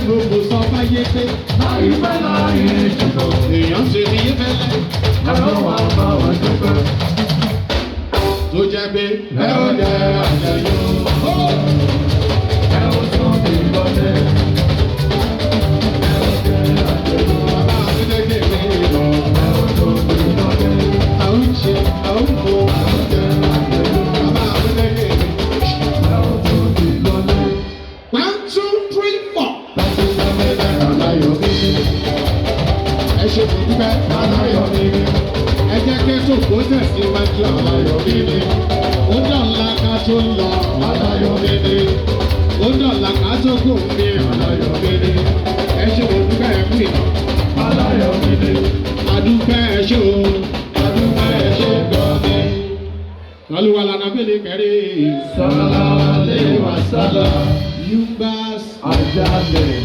Promo sọ fáyé pé Láìpẹ́ láì jìnnà, èèyàn ṣe ní fẹ́lẹ́. Ẹ ó wá bá wa dúpẹ́. Tó jẹ́ pé ẹ ó jẹ àjẹyó. Ẹ ó tún bí lọlé. Ẹ ó jẹ àjẹyó. Bàbá Àtúndé kékeré lọ. Ẹ ó tún bí lọlé. À ń ṣe, à ń mú. Ẹ ó jẹ àjẹyó. Bàbá Àtúndé kékeré. Ẹ ó tún bí lọlé. One, two, three, four. Láti sẹ́mi aláyọ̀ mi. Ẹ ṣe kò dúpẹ́. Aláyọ̀ mi. Ẹ jẹ́ kí ètò kó tẹ̀síwájú. Aláyọ̀ mi ni. Ó dọ̀la ká tó lọ. Aláyọ̀ mi ni. Ó dọ̀la ká tó kò mí. Aláyọ̀ mi ni. Ẹ ṣe kò dúpẹ́, ẹ kú ìná. Aláyọ̀ mi ni. Adúpẹ́, ẹ ṣe o. Adúpẹ́, ẹ ṣé gan ni. Lọ́lúwa lànà bẹ́lẹ̀ kẹrí. Sálálé wa sálá. Yumbas. Ajálẹ̀.